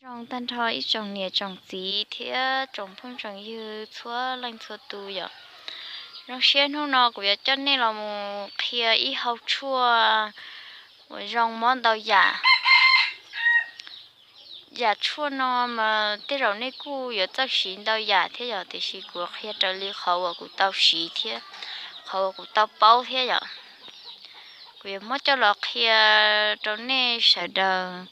Zoo tag nrho ib tsoom niam tsoom txiv thiab tsoom phooj tsoom ywg txhua leej txhua tus yom. Zoo siab hnub no kuv yuav coj nej los mus qhia ib hau tshuaj uas zoo mob ntau yam. Yam tshuaj no mas tej zaum nej kuj yuav txawj siv ntau yam thiab yom, tiam sis kuv qhia raws li qhov uas kuv tau siv thiab qhov uas kuv tau paub thiab yom. Kuv yuav muab coj los qhia rau nej sawv daws,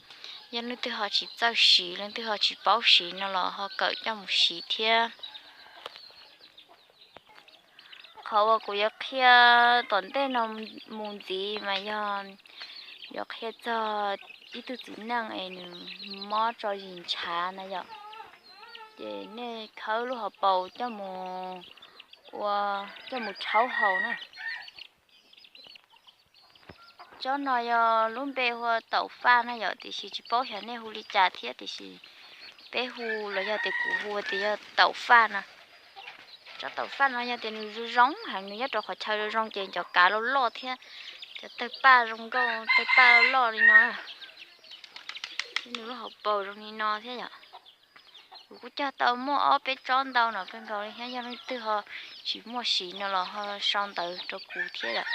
yog leej twg ho tsis txawj siv, leej twg ho tsis paub siv no los ho kawm coj mus siv thiab. Qhov uas kuv yuav qhia tom ntej no mus ntxiv mas yog yuav qhia txog ib tug txiv neej es nws mob tso zis ntshav na yom. Ces nej khawb lub hauv paus coj mus ua, coj mus rhaub haus na. Tsob no yog lub npe hu ua taum faj na yom, tiam sis tsis paub xyov nej hu li cas thiab, tiam sis peb hu los yog tias kuv hu tias yog taum faj no. Tsob taum faj no yog tias nws zoo zoo heev, nws nyob rau qhov chaw zoo zoo ces cov kav loj loj thiab cov tawg paj zoo nkauj, tawg paj loj li no. Nws lub hauv paus zoo li no thiab yom. Kuv kuj cog tau muaj ob peb tsob ntau no kawg nkaus li thiab, yog leej twg ho tsis muaj siv no los ho sau ntawv rau kuv thiab yom.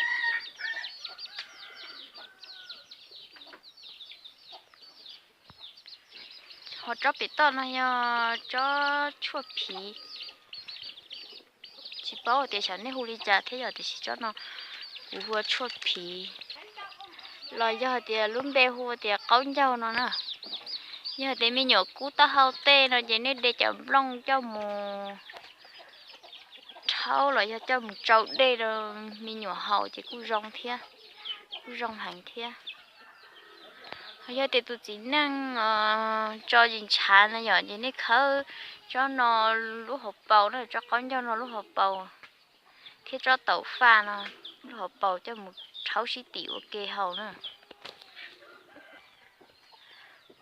Ho tsob pem toj no yog tsob tshuaj phiv. Tsis paub tias xyov nej hu li cas thiab yom, tiam sis tsob no kuv hu ua tshuaj phiv, los yog hais tias lub npe hu tias qaub ncaug no na. Yog hais tias me nyuam kub taub hau tej no ces nej de cov nplooj coj mus rhaub los yog coj mus tsau dej rau me nyuam haus ces kuj zoo thiab, kuj zoo heev thiab. Ho yog tias tus txiv neej tso zis ntshav na yom, ces nej khawb tsob no lub hauv paus na, tsob qaub ncaug no lub hauv paus thiab tsob taum faj no lub hauv paus coj mus rhaub sib tim ua ke haus na.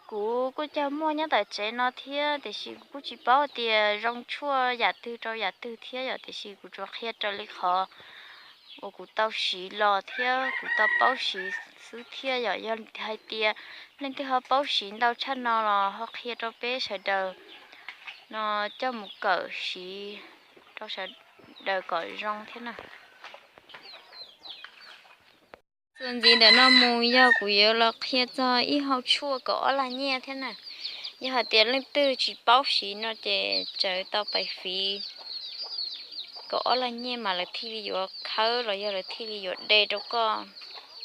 Kuv kuj cog muaj nyob tom tsev no thiab, tiam sis kuv kuj tsis paub tias zoo tshuaj yam twg rau yam twg thiab yom, tiam sis kuv tsuas qhia raws li qhov uas kuv tau siv los thiab kuv tau paub siv xwb thiab yom. Yog hais tias leej twg ho paub siv ntau tshaj no los ho qhia rau peb sawv daws no coj mus kawm siv rau sawv daws kom zoo thiab na. Txuas ntxiv ntawm no mus yog kuv yuav los qhia txog ib hau tshuaj kaum ob lag nyiaj thiab na. Yog hais tias leej twg tsis paub siv no ces tsawv tau pais fiv kaum ob lag nyiaj mas lawv thiaj li yuav khawb los yog lawv thiaj li yuav de rau koj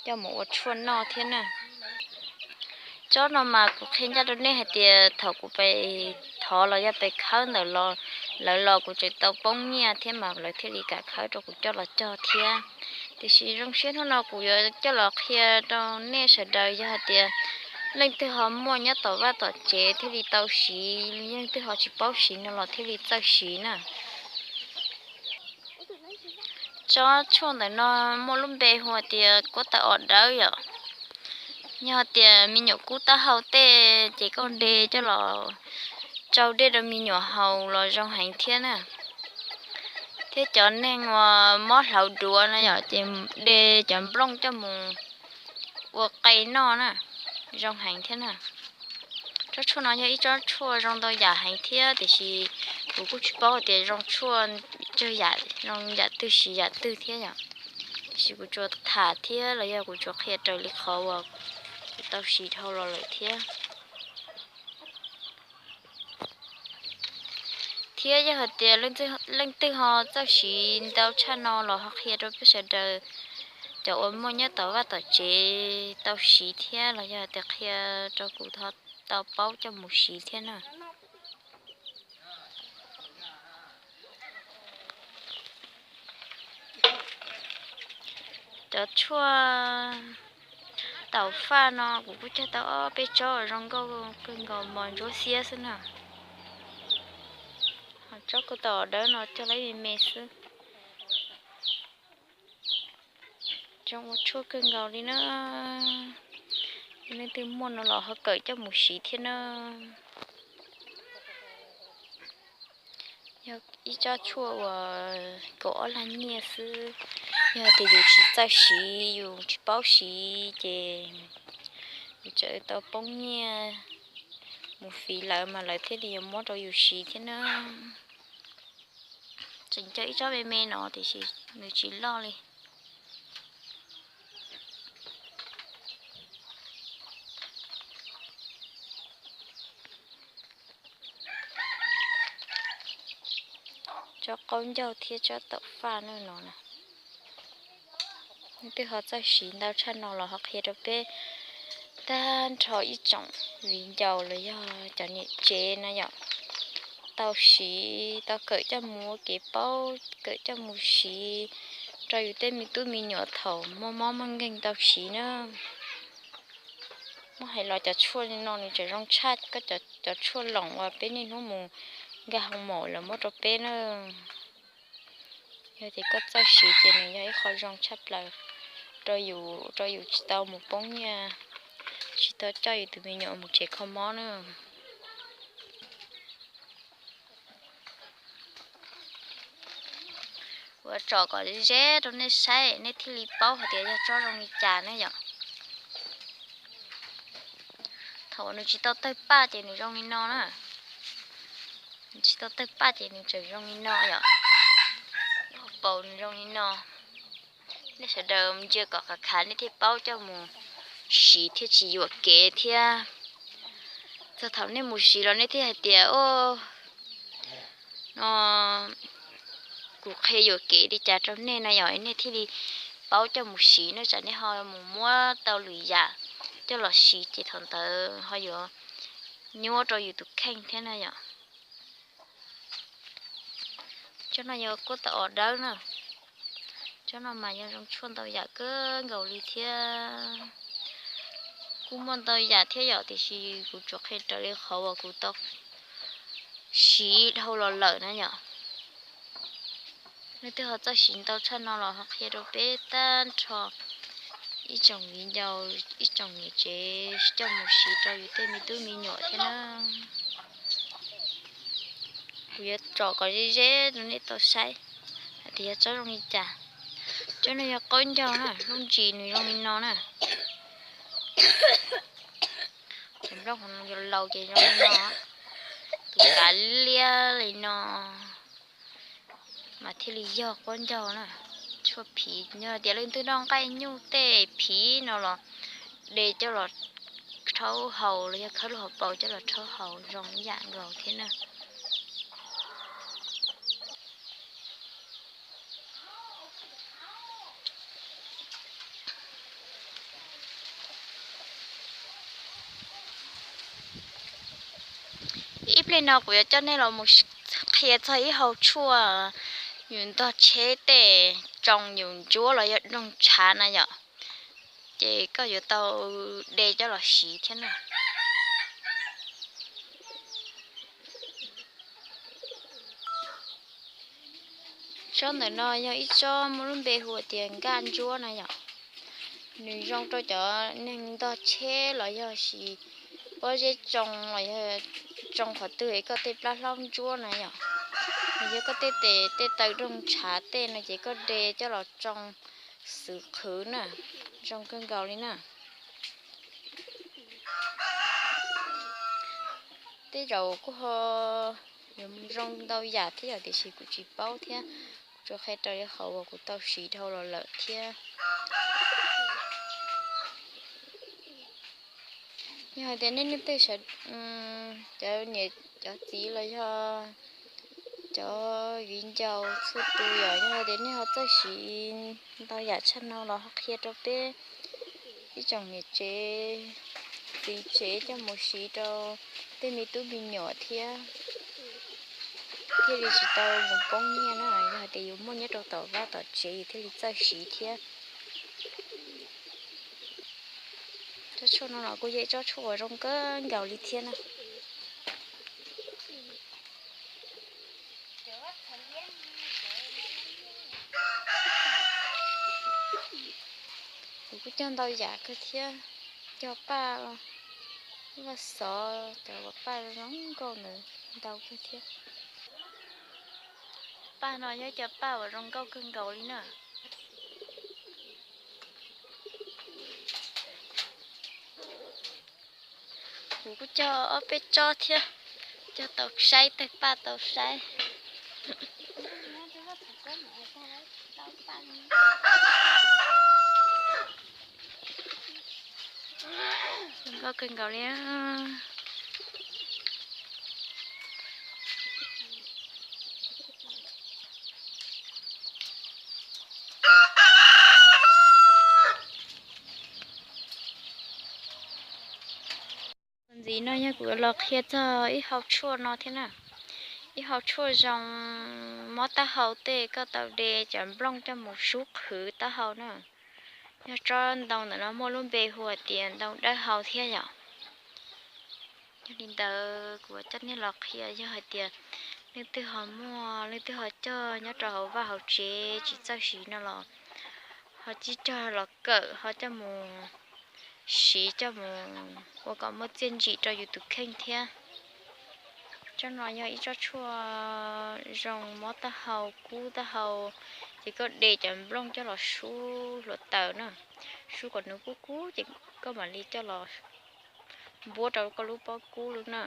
coj mus ua tshuaj noj thiab na. Tsob no mas kuv qhia ncaj rau nej hais tias thaum kuv pais thov los yog pais khawb ntawm lawv los kuv tseem tau poob nyiaj thiab mas lawv thiaj li kam khawb rau kuv coj los cog thiab. Tiam sis zoo siab hnub no kuv yuav coj los qhia rau nej sawv daws, yog hais tias leej twg ho muaj nyob tom vaj tom tsev thiaj li tau siv, leej twg ho tsis paub siv no los thiaj li txawj siv na. Tsob tshuaj ntawm no muaj lub npe hu tias kuab taw os dawb yom. Yog tias me nyuam kub taub hau tej ces koj de coj los tsau dej rau me nyuam haus los zoo heev thiab na. Thiab cov neeg uas mob hlauv duav no yom, ces de cov nplooj coj mus ua qe noj na, zoo heev thiab na. Tsob tshuaj no yog ib tsob tshuaj zoo ntau yam heev thiab, tiam sis kuv kuj tsis paub tias zoo tshuaj tsawg yam, zoo yam twg siv yam twg thiab yom. Tiam sis kuv tsuas tham thiab los yog kuv tsuas qhia raws li qhov uas kuv tau siv dhau los lawm thiab. Thiab yog hais tias leej twg ho txawj siv ntau tshaj no los ho qhia rau peb sawv daws cov uas muaj nyob tom vaj tom tsev tau siv thiab los yog hais tias qhia rau kuv ho tau paub coj mus siv thiab na. Cov tshuaj taum faj no kuv kuj cog tau ob peb tsob zoo nkauj kawg nkaus, mos ntsuab xiab xwb na. Ho tsob kuab taw dawb no cog laib me me xwb. Zoo ua tshuaj kawg nkaus li na. Leej twg muaj no los ho kawm coj mus siv thiab na. Yog ib tsob tshuaj uas kaum ob lag nyiaj xwb, yog tias yus tsis txawj siv, yus tsis paub siv ces yus tseem tau poob nyiaj Mus fiv lawv mas lawv thiaj li yuav muab rau yus siv thiab na. Tseem cog ib tsob me me no tiam sis nws tsis loj li. Tsob qaub ncaug thiab tsob taum faj no na. Leej twg ho txawj siv ntau tshaj no los ho qhia rau peb tag nrho ib tsoom viv ncaus los yog cov niam tsev na yom. Tau siv, tau kawm coj mus ua kev paub, kawm coj mus siv rau yus tej me tub me nyuam thaum muaj mob muaj nkeeg tau siv na. Muab hais los cov tshuaj no nws tseem zoo tshaj koj cov tshuaj loos uas peb niaj hnub mus nkag hoo maum lawv muab rau peb na. Yog tias koj txawj siv ces nws yog ib qho zoo tshaj plaws rau yus, rau yus tsis tau mus poob nyiaj, tsis tau coj yus tus me nyuam mus tsev kho mob na. Kuv tsom kom ze ze rau nej saib nej thiaj li paub hais tias yog tsob zoo li cas na yom. Thaum uas nws tsis tau tawg paj ces nws zoo li no na. Nws tsis tau tawg paj ces nws tseem zoo li no yom. Paus nws zoo li no. Nej sawv daws ntsia kom khav khav nej thiaj paub coj mus siv thiaj tsis yuam kev thiab. Txog thaum nej mus siv los nej thiaj hais tias, o, no kuv qhia yuam kev li cas rau nej na yom, nej thiaj li paub coj mus siv na, tsam nej ho mus muab tau lwm yam coj los siv ces thaum ntawd ho yuav nyuaj rau yus tus kheej thiab na yom. Tsob no yog kuab tau os dawb na. Tsob no mas yog zoo tshuaj ntau yam kawg nkaus li thiab. Kuj muaj ntau yam thiab yom, tiam sis kuv tsuas qhia raws li qhov uas kuv tau siv dhau los lawm na yom. Leej twg ho txawj siv ntau tshaj no los ho qhia rau peb tag nrho ib tsoom viv ncaus, ib tsoom niam tsev coj mus siv rau yus tej me tub me nyuam thiab na. Kuv yuav tsom kom ze ze rau nej tau saib hais tias yog tsob zoo li cas. Tsob no yog qaub ncaug na, lub ntsis nws zoo li no na. Cov nplooj qhov no yog laus ces zoo li no, tus kav liab li no mas thiaj li yog qaub ncaug na. Tshuaj phiv, yog tias leej twg noj nqaij nyuj tej phiv no los de coj los rhaub haus los yog khawb lub hauv paus coj los rhaub haus zoo ib yam nkaus thiab na. Ib pliag no kuv yuav coj nej los mus qhia txog ib hau tshuaj yus ntog tsheb tej tsoo yus ntsuab los yog doog tshav na yom, ces koj yuav tau de coj los siv thiab na. Tsob ntawm no yog ib tsob muaj lub npe hu tias nkaj ntsuab na yom. Nws zoo rau cov neeg ntog tsheb los yog sis pob zeb tsoo los yog tsoo qhov twg es koj tej plab hlaub ntsuab na yom. Nws yog koj tej tes tej taw doog tshav tej no ces koj de coj los tsoo xwv qhwv na, zoo kawg nkaus li na. Tej zaum kuj ho yuav zoo ntau yam thiab yom, tiam sis kuv tsis paub thiab, kuv tsuas qhia raws li qhov uas kuv tau siv dhau los lawm thiab. Yog hais tias nej leej twg, cov niam cov txiv los yog cov viv ncaus txhua tus yom, yog hais tias nej ho txawj siv ntau yam tshaj no los ho qhia rau peb ib tsoom niam tsev txiv tsev coj mus siv rau tej me tub me nyuam thiab, thiaj li tsis tau mus poob nyiaj na. Yog hais tias yus muaj nyob rau tom vaj tom tsev yus thiaj li txawj siv thiab. Tsob tshuaj no los kuj yog ib tsob tshuaj uas zoo kawg nkaus li thiab na. Kuv kuj cog ntau yam kawg thiab, cog paj, laj xov, cov uas paj zoo nkauj ntawd ntau kawg thiab. Paj no yog cov paj uas zoo nkauj kawg nkaus li na. Kuv kuj cog ob peb tsob thiab, cog tau saib, tawg paj tau saib. Zoo nkauj kawg nkaus li. Ntxiv no yog kuv los qhia txog ib hau tshuaj no thiab na. Ib hau tshuaj zoo mob taub hau tej, koj tau de cov nplooj coj mus sub qhwv taub hau na. Yog tsob ntoo ntawm no muaj lub npe hu hais tias ntoo dawb hau thiab yom. Yog li ntawd kuv coj nej los qhia, yog hais tias leej twg ho muaj, leej twg ho cog nyob rau hauv vaj hauv tsev tsis txawj siv no los ho coj los kawm, ho coj mus siv, coj mus ua kom muaj txiaj ntsim rau yus tus kheej thiab. Tsob no yog ib tsob tshuaj zoo mob taub hau, kub taub hau, ces koj de cov nplooj coj los sub hluav taws na, sub kom nws kub kub ces koj mam li coj los npuab rau koj lub pob kub na.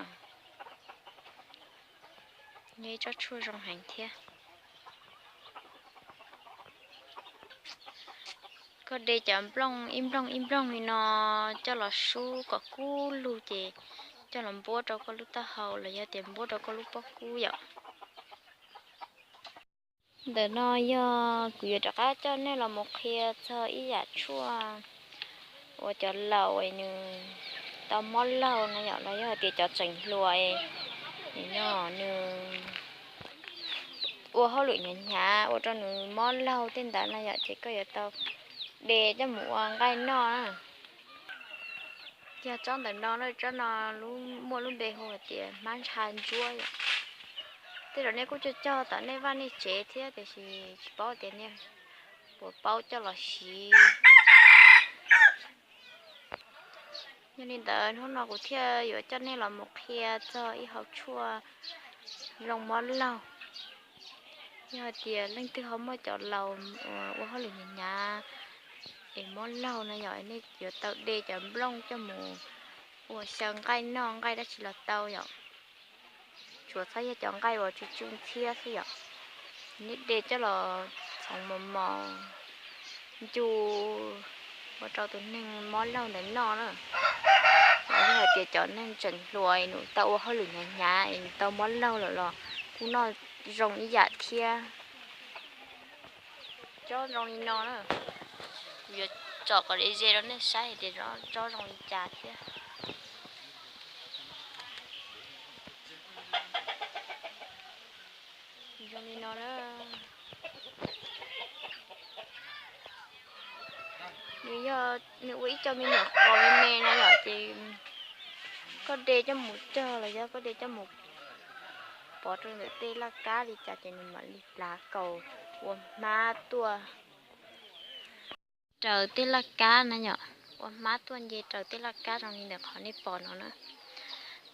Yog ib tsob tshuaj zoo heev thiab. Koj de cov nplooj ib nplooj ib nplooj li no coj los sub kom kub lug ces coj los npuab rau koj lub taub hau los yog tias npuab rau koj lub pob kub yom. Ntawm no yog kuv yuav rov qab coj nej los mus qhia txog ib yam tshuaj uas cov laus nws tau mob laug no yom, los yog hais tias cov tseem hluas no nws ua hauj lwm hnyav hnyav ua rau nws mob laug tej ntawd no yom, ces koj yuav tau de coj mus ua nqaij noj na. Yog tsob ntawm no, tsob no muaj lub npe hu hais tias hmab ntsha ntsuab yom. Tej zaum nej kuj cog cog tom nej vaj nej tsev thiab tiam sis tsis paub tias nej puas paub coj los siv. Yog li ntawd hnub no kuv thiaj yuav coj nej los mus qhia txog ib hau tshuaj zoo mob laug. Yog hais tias leej twg ho muaj cov laus ua hauj lwm hnyav hnyav es mob laug no yom, nej yuav tau de cov nplooj coj mus ua xyaw nqaij noj, nqaij dab tsi los tau yom. Tsuas txhob yog cov nqaij uas tsw tsw ntxhiab xwb yom. Nej de coj los txhoov mos mos ncu ua rau tus neeg mob laug ntawd noj na. Los yog hais tias cov neeg tseem hluas nws tau ua hauj lwm hnyav hnyav es nws tau mob laug lawm los kuj noj zoo ib yam thiab. Tsob zoo li no na, kuv yuav tsom kom ze ze rau nej saib hais tias tsob zoo li cas thiab. Zoo li no na. Nws yog, nws ua ib co me nyuam qos me me no yom, ces koj de coj mus cog los yog koj de coj mus pov rau ntawm tej laj kab li cas ces nws mam li hlav kaus ua hmab tuaj raws tej laj kab na yom, ua hmab tuaj nce raws tej laj kab zoo li ntawm qhov nej pom no na.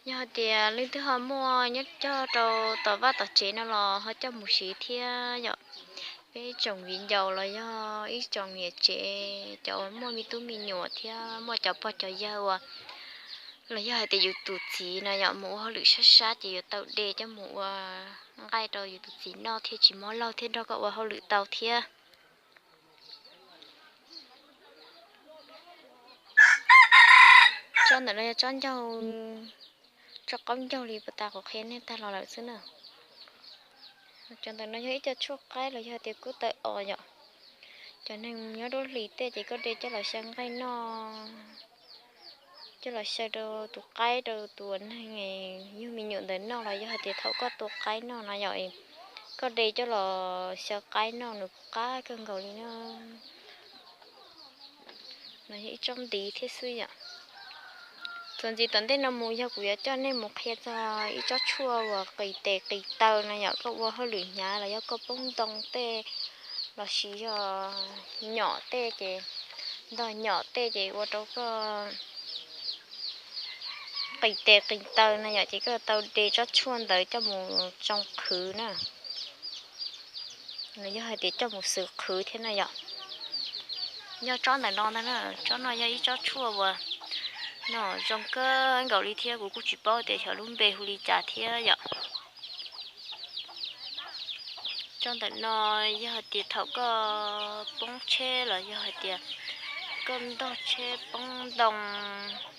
Yog hais tias leej twg ho muaj nyob cog rau tom vaj tom tsev no los ho coj mus siv thiab yom. Peb ib tsoom viv ncaus los yog ib tsoom niam tsev, cov uas muaj me tub me nyuam thiab muaj cov pog cov yawg uas, los yog hais tias yus tus txiv no yom, mus ua hauj lwm sab sab ces yuav tau de coj mus ua nqaij rau yus tus txiv noj thiaj tsis mob laug thiab nrog koj ua hauj lwm tau thiab. Tsob ntawm no yog tsob ncaug, tsob qaub ncaug li puag ta kuv qhia nej tag los lawm xwb na. Cov ntawm no yog ib co tshuaj qaib los yog tias kub taw os yom. Cov neeg nyob duab hlis tej ces koj de coj los xyaw nqaij noj, coj los xyaw rau tus qaib rau tus neeg yug me nyuam ntawd noj los yog hais tias thaum koj tua qaib noj no yom, koj de coj los xyaw qaib noj nws kuj qab kawg nkaus li na. No yog ib tsob ntiv thiab xwb yom. Txuas ntxiv tom ntej no mus yog kuv yuav coj nej mus qhia txog ib tsob tshuaj uas qis tes qis taw no yom, koj ua hauj lwm hnyav los yog koj poob ntoo tej los sis yog nyom tej ces, ntog nyom tej ces ua rau koj qis tes qis taw no yom, ces koj tau de tsob tshuaj ntawd coj mus tsoo qhwv na. Nws yog hais tias coj mus xwv qhwv thiab na yom. Yog tsob ntawm no ntag na, tsob no yog ib tsob tshuaj uas No zoo kawg nkaus li thiab, kuv kuj tsis paub tias xyov lub npe hu li cas thiab yom. Tsob ntawm no yog hais tias thaum koj poob tsheb los yog hais tias koj ntog tsheb poob ntoo,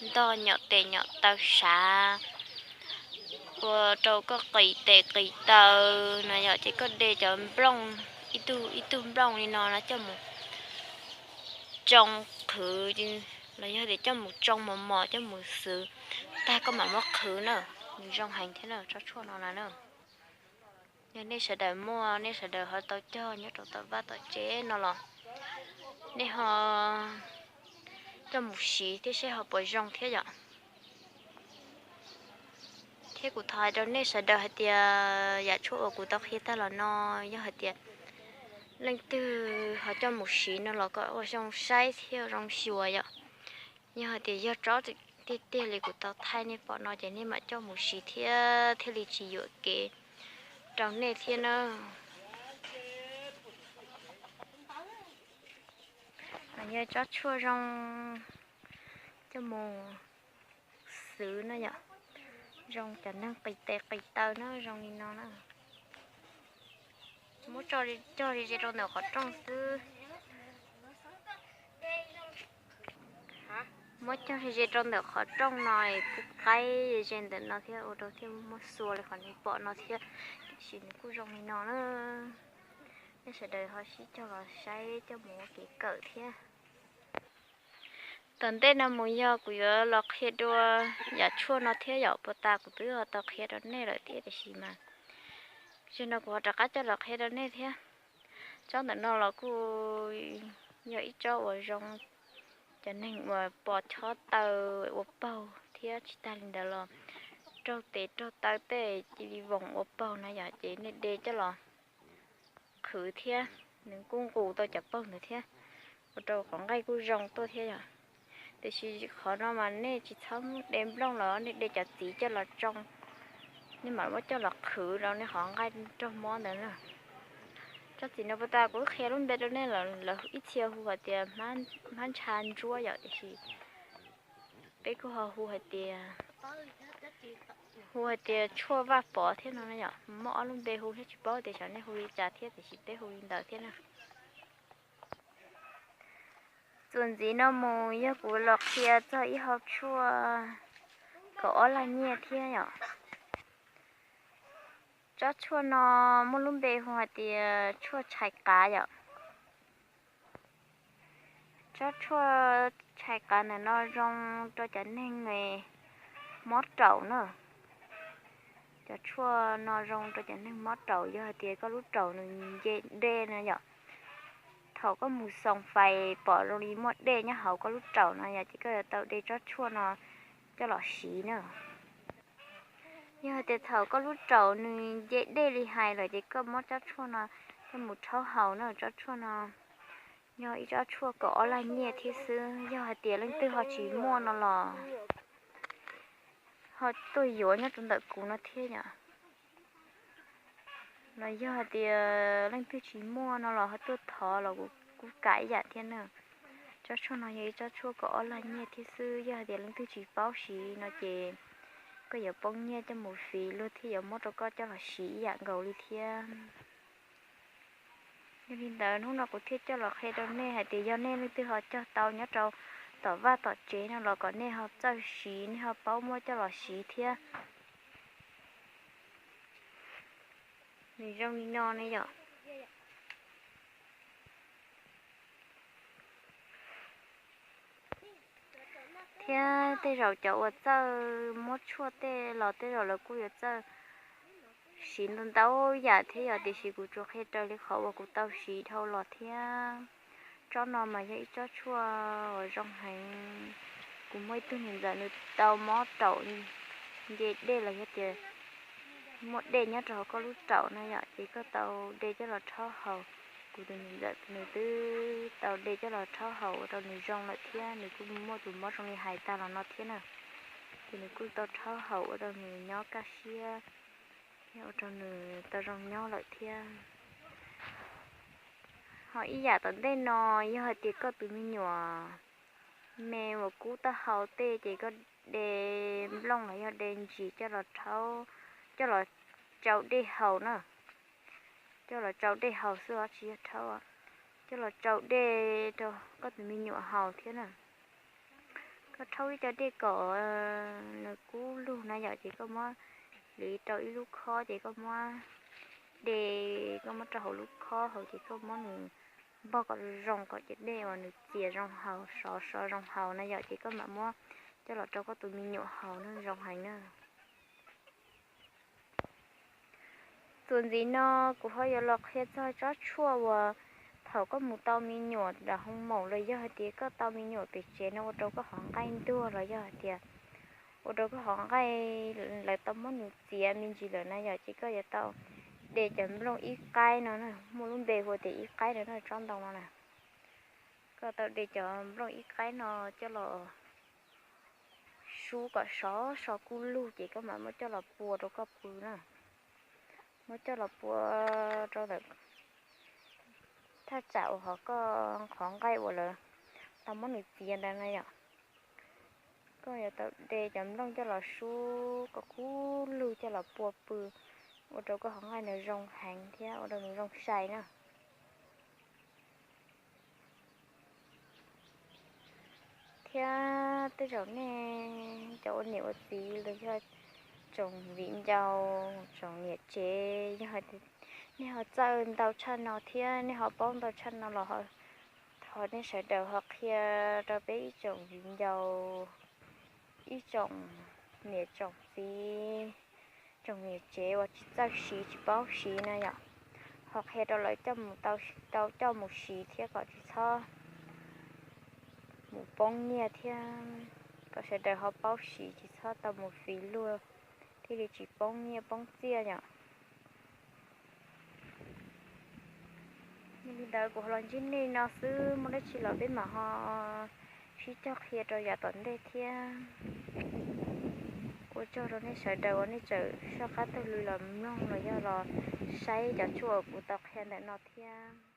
ntog nyom tes nyom taw sav, ua rau koj qis tes qis taw no yom, ces koj de cov nplooj, ib tug ib tug nplooj li no no coj mus tsoo qhwv, los yog tias coj mus tsoo mos mos coj mus xwv tag koj mam muab qhwv na, nws zoo heev thiab na tsob tshuaj no na. Yog nej sawv daws muaj, nej sawv daws ho tau cog nyob rau tom vaj tom tsev no los nej ho coj mus siv thiab seb ho puas zoo thiab yom. Thiab kuv thov hais rau nej sawv daws hais tias yam tshuaj uas kuv tau qhia tag los no, yog hais tias leej twg ho coj mus siv no los kom ua zoo saib thiab zoo xyuas yom. Yog hais tias yog tsob tiag tiag li kuv tau thaij nej pom no ces nej mam coj mus siv thiab thiaj li tsis yuam kev rau nej thiab na. Yog tsob tshuaj zoo coj mus xwv na yom, zoo cov neeg qis tes qis taw na, zoo li no na. Muab cog ze rau ntawm qhov rooj xwb. Muab cog ze rau ntawm qhov rooj no, pub qaib ze ntawm no thiab ua rau thiaj muab xua li qhov nej pom no thiab. Tiam sis nws kuj zoo li no na. Nej sawv daws ho sib cog los saib coj mus ua kev kawm thiab. Tom ntej no mus yog kuv yuav los qhia dua yam tshuaj no thiab yom, puag ta kuv twb ho tau qhia rau nej lawm thiab tiam sis mas zaum no kuv ho rov qab coj los qhia rau nej thiab. Tsob ntawm no los kuj yog ib tsob uas zoo cov neeg uas pos chob taw ua paug thiab tsis tag li ntawd los raug tes raug taw tej cia li voos ua paug na yom, ces nej de coj los qhwv thiab nws kuj nqus tau cov paug ntawd thiab, ua rau qhov nqaij kuj zoo tuaj thiab yom. Tiam sis qhov no mas nej tsis txhob de nplooj los nej de cov txiv coj los tsoo, nej mam muab coj los qhwv rau nej qhov nqaij raug mob ntawd na. Tsob txiv no puag ta kuv qhia lub npe rau nej lawm, ib txhia hu hais tias hmab ntsha ntsuab yom, tiam sis peb kuj ho hu hais tias, hu hais tias tshuaj vaj pov thiab no yom. Muaj ob lub npe hu thiab tsis paub tias xyov nej hu li cas thiab tiam sis peb hu li ntawd thiab na. Txuas ntxiv no mus yog kuv los qhia txog ib hau tshuaj kaum ob lag nyiaj thiab yom. Tsob tshuaj no muaj lub npe hu hais tias tshuaj tshais qav yom. Tsob tshuaj tshais qav ntawm no zoo rau cov neeg mob raum na. Cov tshuaj no zoo rau cov neeg mob raum, yog hais tias koj lub raum nws nce dej na yom. Thaum koj mus xoos fais pom zoo li muaj dej nyob hauv koj lub raum no yom, ces koj yuav tau de tsob tshuaj no coj los siv na. Yog hais tias thaum koj lub raum nws nce dej li hais lawm ces koj muab tsob tshuaj no coj mus rhaub haus na. Tsob tshuaj no yog ib tsob tshuaj kaum ob lag nyiaj thiab xwb. Yog hais tias leej twg ho tsis muaj no los ho tuaj yuav nyob rau ntawm kuv no thiab yom. Los yog hais tias leej twg tsis muaj no los ho tuaj thov los kuv kuj kam ib yam thiab na. Tsob tshuaj no yog ib tsob tshuaj kaum ob lag nyiaj thiab xwb. Yog hais tias leej twg tsis paub siv no ces koj yuav poob nyiaj coj mus fiv luag thiaj yuav muab rau koj coj los siv ib yam nkaus li thiab. Yog li ntawd hnub no kuv thiaj coj los qhia rau nej hais tias yog nej leej twg ho cog tau nyob rau tom vaj tom tsev no los kom nej ho txawj siv, nej ho paub muab coj los siv thiab. Nws zoo li no ne yom. Thiab tej zaum cov uas txawj muab tshuaj tej los tej zaum lawv kuj yuav txawj siv ntau ntau yam thiab yom, tiam sis kuv tsuas qhia raws li qhov uas kuv tau siv dhau los thiab. Tsob no mas yog ib tsob tshuaj uas zoo heev. Kuv muaj ib tug niam ntxawm nws tau mob raum nce dej los yog tias muaj dej nyob rau hauv koj lub raum na yom, ces koj tau de coj los rhaub haus. Kuv tus niam ntxawm nws twb tau de coj los rhaub haus ua rau nws zoo lawm thiab nws kuj muaj tus mob zoo li hais tag los no thiab na. Ces nws kuj tau rhaub haus ua rau nws nyob kaj siab thiab ua rau nws tau zoo nyob lawm thiab. Ho ib yam tom ntej no, yog hais tias koj tus me nyuam me uas kub taub hau tej ces koj de nplooj los yog de ntsis coj los rhaub, coj los tsau dej haus na. Coj los tsau dej haus xwb os, tsis yog rhaub, coj los tsau dej rau koj tus me nyuam haus thiab na. Koj rhaub ib co dej kom nws kub lug na yom, ces koj muab hliv rau ib lub khob, ces koj muab de, koj muab rau hauv lub khob hauv, ces koj muab nws npog kom zoo, kom cov dej uas nws txias zoo haus, sov sov zoo haus na yom, ces koj mam muab coj los rau koj tus me nyuam haus na, zoo heev na. Txuas ntxiv no kuv ho yuav los qhia txog tsob tshuaj uas thaum koj mus tau me nyuam nram hoo maum los yog hais tias koj tau me nyuam pem tsev no ua rau koj hov nqaij ntuag los yog hais tias ua rau koj hov nqaij, lawv tau muab nws txiav me ntsis lawm na yom, ces koj yuav tau de cov nplooj ib qaib no, muaj lub npe hu tias ib qaib no na, tsob ntoo no na. Koj tau de cov nplooj ib qaib no coj los sub kom sov so kub lug, ces koj mam muab coj los pua rau koj pw na. Muab coj los pua rau ntawm thaj tsam uas hov koj qhov nqaij uas lawv tau muab nws txiav ntawd na yom. Koj yuav tau de cov nplooj coj los sub kom kub lug coj los pua pw, ua rau koj hov nqaij nws zoo heev thiab ua rau nws zoo sai na. Thiab tej zaum nej cov ua niam ua txiv los yog tsoom viv ncaus, tsoom niam tsev, yog hais tias nej ho txawj ntau tshaj no thiab nej ho paub ntau tshaj no los thov nej sawv daws ho qhia rau peb ib tsoom viv ncaus, ib tsoom niam tsoom txiv, tsoom niam tsev uas tsis txawj siv tsis paub siv na yom, ho qhia rau lawv coj mus tau, tau coj mus siv thiab kom tsis txhob mus poob nyiaj thiab kom sawv daws ho paub siv tsis txhob tau mus fiv luag thiaj li tsis poob nyiaj poob txiaj yom. Yog li ntawd kuv ho los ntsib nej no xwb, muaj dab tsi los peb mam ho sib cog qhia rau yav tom ntej thiab. Ua tsaug rau nej sawv daws uas nej tseem soj qab taug lw los mloog los yog los saib cov tshuaj uas kuv tau qhia ntawm no thiab.